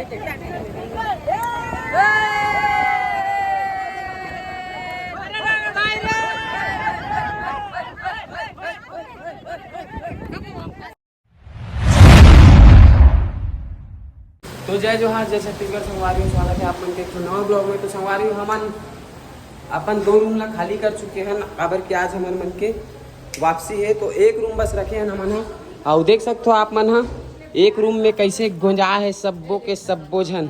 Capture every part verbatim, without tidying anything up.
तो जय जोहार, जय छत्तीसगढ़ संगवारी हो, स्वागत है आप मन के एक ठो नवा ब्लॉग में। तो संगवारी हो, हमन अपन दो रूम ला खाली कर चुके हन, काबर कि आज हमर मन के वापसी है। तो एक रूम बस रखे हन हमन ह, अउ देख सकथो आप मन ह एक रूम में कैसे गोंजा है सब्बो के सब्बो झन।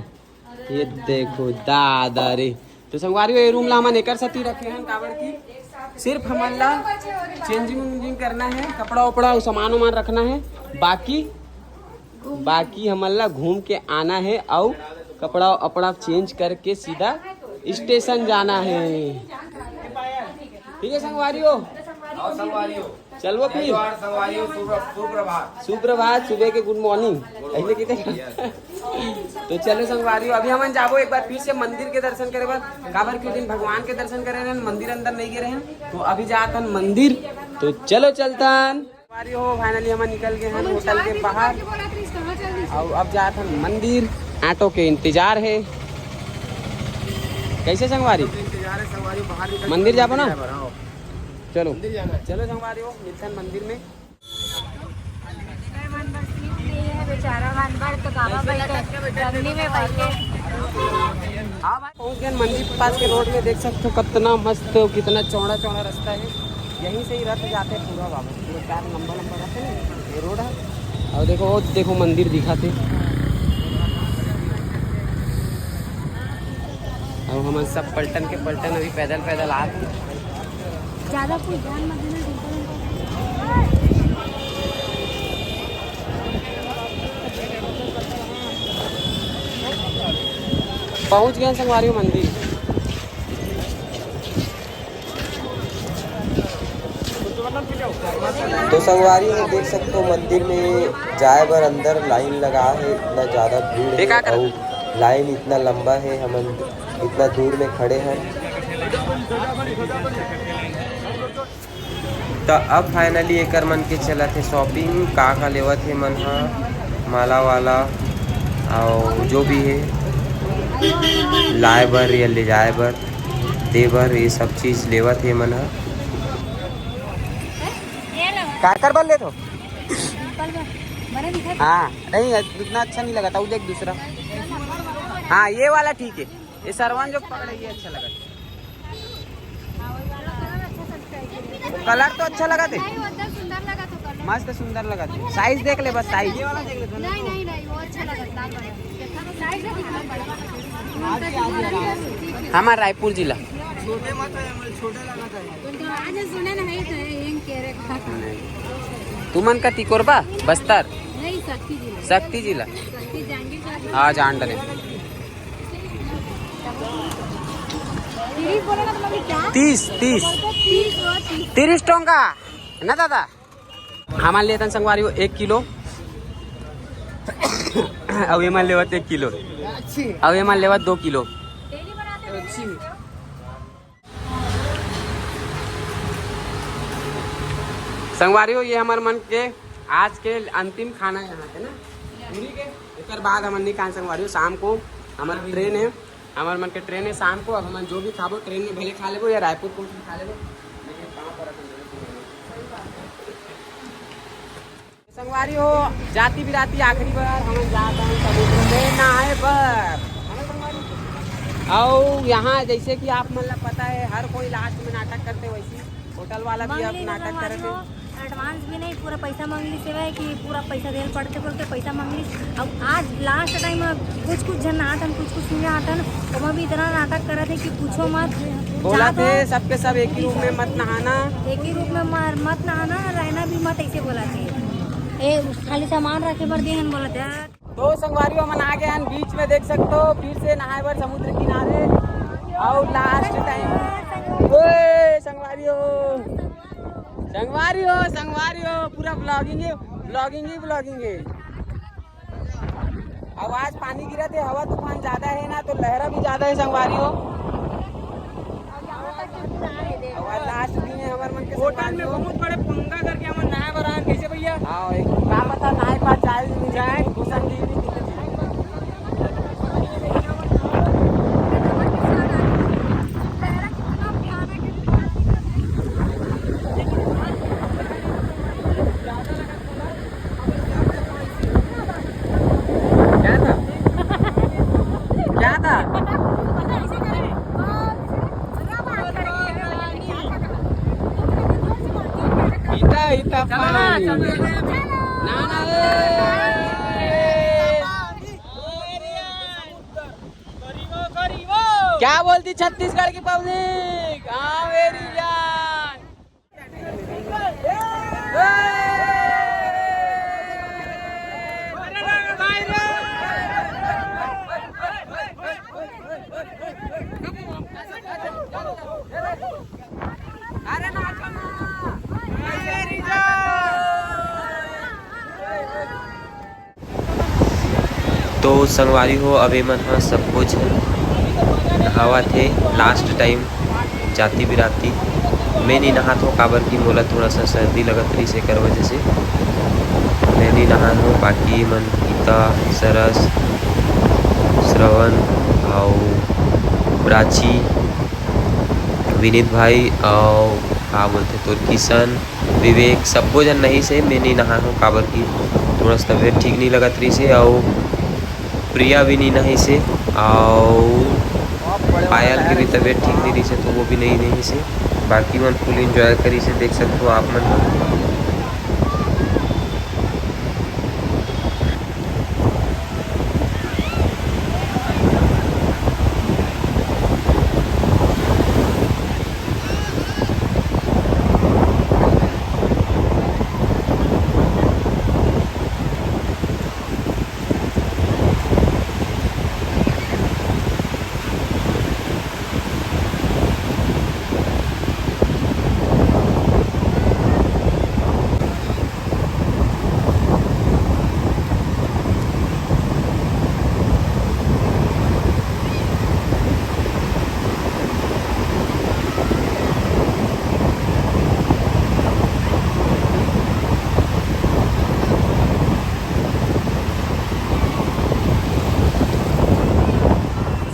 ये देखो दादा रे। तो संगवारी हो, ये रूम ला हमन एकर सेती रखे हन, काबर कि सिर्फ हमन ला चेंजिंग वेंजिंग करना है, कपड़ा उपड़ा अउ सामान उमान रखना है, बाकी बाकी हमन ला घूम के आना है अउ कपड़ा अपड़ा चेंज करके सीधा स्टेशन जाना है। ठीक है संगवारी हो, आओ संगवारी हो। चलबो फिर। जय जोहार संगवारी हो, सुप्र-, सुप्रभात। सुप्रभात, सुबह के गुड मॉर्निंग। ऐसे किते? तो चलो संगवारी हो, अभी हमन जाबो एक बार फिर से मंदिर के दर्शन करे बर, काबर कि दिन भगवान के दर्शन करे रहन, मंदिर अंदर नहीं गए रहन, तो अभी जात हन मंदिर। तो चलो चलतन। संगवारी हो, finally हमन निकल गए हैं होटल के बाहर। अउ अब जात हन मंदिर, ऑटो के इंतजार है। कैसे संगवारी? मंदिर जाबो ना? चलो, चलो संगवारी हो, मिलथन मंदिर में। बेचारा मन बर तो गावा बैठे, गर्मी में बैठे। हाँ भाई, पहुँच गए मंदिर के पास के रोड में, देख सकते हो कितना मस्त, कितना चौड़ा चौड़ा रास्ता है। यहीं से ही रथ जाते पूरा बाबा, पूरा चार लंबा लंबा रथ है, ये रोड है। और देखो, वो देखो मंदिर दिखाते। अब हमन सब पलटन के पलटन अभी पैदल पैदल आत। ज्यादा कोई ध्यान मत देना, पहुंच गए संगवारी हो मंदिर। तो संगवारी हो, देख सकते हो मंदिर में जाए बर अंदर लाइन लगा है, इतना ज्यादा भीड़ है और लाइन इतना लंबा है, हमन इतना दूर में खड़े हैं। त अब finally एकर मन के चलत हे shopping, का का लेवत हे मन ह, माला वाला अउ जो भी हे लाए बर या ले जाए बर, दे बर, ये सब चीज लेवत हे मन ह। काकर बर लेत हो? हाँ, नहीं, उतना अच्छा नहीं लगा था, वो देख दूसरा। हाँ, ये वाला ठीक है। ये सरवन जो पकड़े, ये अच्छा लगा। वो कलर तो अच्छा लगा थे। नहीं, वो तो सुंदर लगा था कलर। मस्त सुंदर लगा थे। साइज देख ले बस, साइज। नहीं, नहीं, नहीं, वो अच्छा लगा था, लाल वाला। साइज है, दिखा पड़ा। हमारा रायपुर जिला। छोटे मत है, हमारे छोटे लगा था। आज सुने ना, है तो है, ये कह रहे। तुमन का तिकोरबा, बस्तर? नहीं, शक्ति जिला। शक्ति जिला। शक्ति जांजगीर। हाँ, जान डरे। तीस, तीस। तीस टोंका ना दादा। हमार लेतन संगवारी हो एक किलो। अउ एमन लेवत एक किलो। अउ एमन लेवत दो किलो। संगवारी हो, ये हमर मन के आज के अंतिम खाना है यहाँ के ना, पूरी के। एकर बाद हमन निकाल संगवारी हो, शाम को हमर ट्रेन है, हमर मन के ट्रेन है शाम को। अब हमन जो भी खाबो ट्रेन में भले खा लेबो या रायपुर पहुँच के खा लेबो, लेकिन पाँव पर अपन जरूर संगवारी हो, जाती बिराती आखिरी बार हमन जात हन समुद्र में नहाए बर। अउ यहाँ जैसे कि आप मन ला पता है, हर कोई लास्ट में नाटक करते, वैसे ही होटल वाला भी अब नाटक करते। एडवांस भी नहीं, पूरा पैसा मांग ली सेवा है कि पूरा पैसा देल पड़ते बोल के पैसा मांग ली। अब आज लास्ट टाइम कुछ कुछ जन आतन, कुछ कुछ सुने आतन, ओमा भी इतना नाटक करत है कि पूछो मत। बोला थे सबके सब एक ही रूम में मत नहाना। एक ही रूम में मत नहाना, रहना भी मत, ऐसे बोला थे। ए, खाली सामान रखे बर दे हन बोला थे। तो संगवारी हो, हमन आ गए हैं बीच में, देख सकते हो फिर से नहाए बर समुद्र किनारे। और लास्ट टाइम ओए संगवारी हो, संगवारी हो, संगवारी हो, पूरा ब्लॉगिंग ही ब्लॉगिंग ही ब्लॉगिंग है। अब आज पानी गिरा थे, हवा तूफान ज्यादा है ना, तो लहरा भी ज्यादा है संगवारी हो। अब आज लास्ट दिन है हमारे मन के होटल में संगवारी हो। बहुत बड़े पंगा करके हमन नहाए बर आए, कैसे भैया? हाँ, एक का पता नहाए पास जाए भी नहीं जाए, घुसन भी नहीं। क्या बोलती छत्तीसगढ़ की पब्लिक? हाँ मेरी जान। तो संगवारी हो, अब एमन ह सब्बो झन नहावत हे। लास्ट टाइम जाति बिराती। मैं नी नहात हो, काबर कि मोला थोड़ा सा सर्दी लगत रहिस, एकर वजह से मैं नी नहात हो। बाकी एमन गीता, सरस, श्रवण, अउ प्राची, विनीत भाई, अउ का बोलथे तोर, किशन, विवेक, सब्बो झन नहिस हे। मैं नी नहात हो, काबर कि थोड़ा सा तबीयत ठीक नी लगत रहिस हे, अउ प्रिया भी नी नहाइस हे, अउ पायल के भी तबीयत ठीक नी रहिस हे, तो वो भी नी नहाइस हे। बाकी मन फुल एंजॉय करिस हे, देख सकत हो आप मन।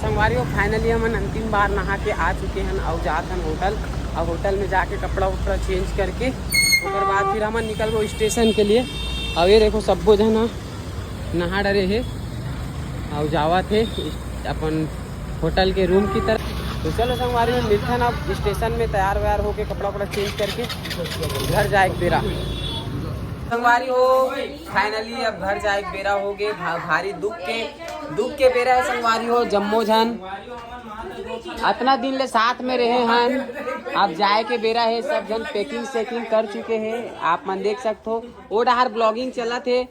संगवारी हो, फाइनली हमन अंतिम बार नहा के आ चुके हन अउ जात हन होटल। अब होटल में जाके कपड़ा उपड़ा चेंज करके ओकर बाद फिर हमन निकलबो स्टेशन के लिए। अब ये देखो, सब्बो झन ह नहा डरे हे अउ जावत हे अपन होटल के रूम की तरफ। तो चलो संगवारी हो, मिलथन अब स्टेशन में तैयार वैयार होके, कपड़ा उपड़ा चेंज करके घर जाए के बेरा। संगवारी हो, फाइनली अब घर जाए के बेरा हो गे। भा-, भारी दुख के, दुख के बेरा है संगवारी हो। जम्मो झन अतना दिन ले साथ में रहे हन, अब जाए के बेरा है। सब झन पैकिंग सैकिंग कर चुके हैं, आप मन देख सकत हो। ओ डहार ब्लॉगिंग चलत हे,